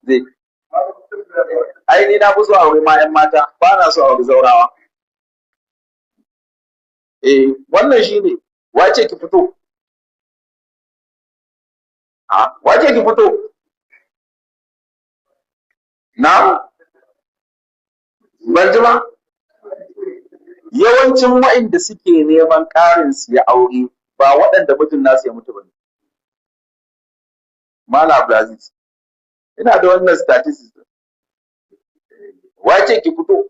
Zai ai ni na fi so aure ma 'yan mata, ba na so aure zaurawa. Eh, wannan shine. Wace ki fito? A wace ki fito? Na ban ji ba. Yawancin waɗanda suke neman ƙarin su ya aure ba waɗanda mijin nasu ya mutu ba ne. Malam Abdulaziz, ina da wannan statistics. Wace ki fito?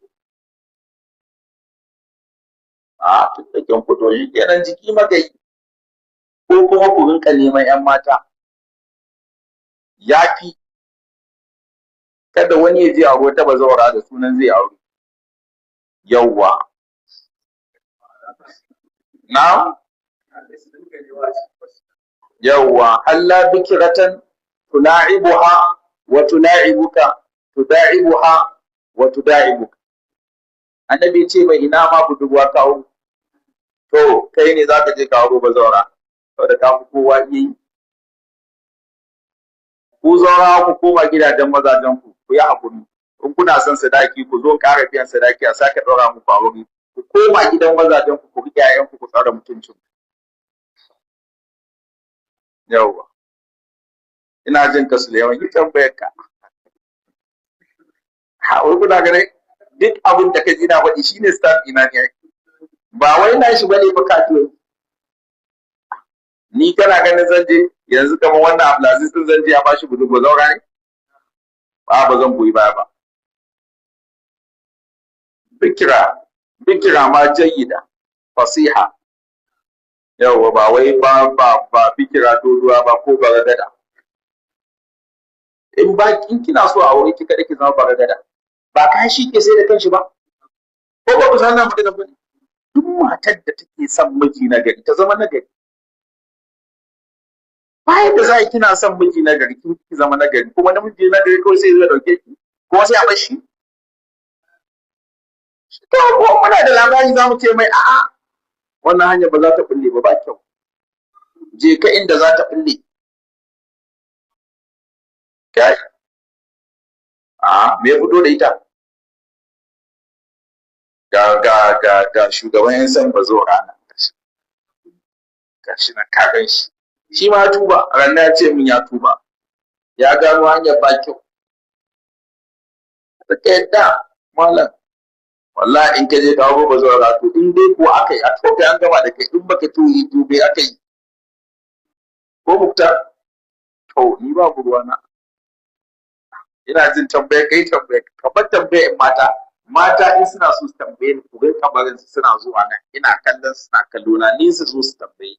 A tun da kin fito shi kenan, jiki magayi. Ko kuma ku rinka neman 'yan mata. Ya fi kada wani ya je aure wata bazawara da sunan zai aure. Yawwa. Na? Yawwa, halla bikiratan tula'ibuha wa tula'ibuka, tuda'ibuha wa tuda'ibuka. Annabi ce mai ina ma budurwa kawo. To, kai ne zaka je kawo bazawara, saboda ka fi kowa iya yi. Ku zaurawa, ku koma gidajen mazajen ku, ku yi hakuri. In kuna son sadaki, ku zo ƙara biyan sadaki a sake ɗaura muku aure. Ku koma gidan mazajen ku, ku riƙe 'ya'yanku, ku tsare mutuncin. Yawwa. Ina jin ka, Suleiman, yi tambayar ka. Ha, wai kuna ganin duk abin da ka ji na faɗi shine stand ina ne. Ba wai na shi bane fa katuwa. Ni kana ganin zan je yanzu kamar wannan Abdulaziz din, zan je a bashi budurwa zaura ne? Ba, ba zan goyi baya ba. Bikira, bikira ma jayyida, fasiha. Yawwa, ba wai ba ba ba bikira doduwa ba ko baragada. In ba in kina so a aure ki, kada ki zama baragada. Ba ka shi ke sai da kanshi ba. Ko ba ku san nan magana ba? Duk matar da take son miji na gari, ta zama na gari. Bayan da za a kina son miji na gari, kin ki zama na gari, kuma namiji na gari kawai sai zai dauke ki, kuma sai a bar shi. To, ko muna da labari, za mu ce mai a'a, wannan hanya ba za ta bulle ba, ba kyau. Je ka inda za ta bulle. Kai, a me ya fito da ita? Ga shugaban yan san bazo rana. Gashi na ka gan shi. Shi ma tuba, ranar ya ce min ya tuba. Ya gano hanyar ba kyau. Ka yadda, malam. Wallahi in ka je kawo ba zuwa, to in dai ko aka yi a to kai an gama da kai, in baka tuyi tube aka yi. Ko Muktar? To, ni ba ruwana. Ina jin tambaya, kai tambaya, kamar tambayar mata. Mata in suna so su tambaye ni, ku ga kabarin su suna zuwa nan, ina kallon suna kallo na, ni su zo su tambaye.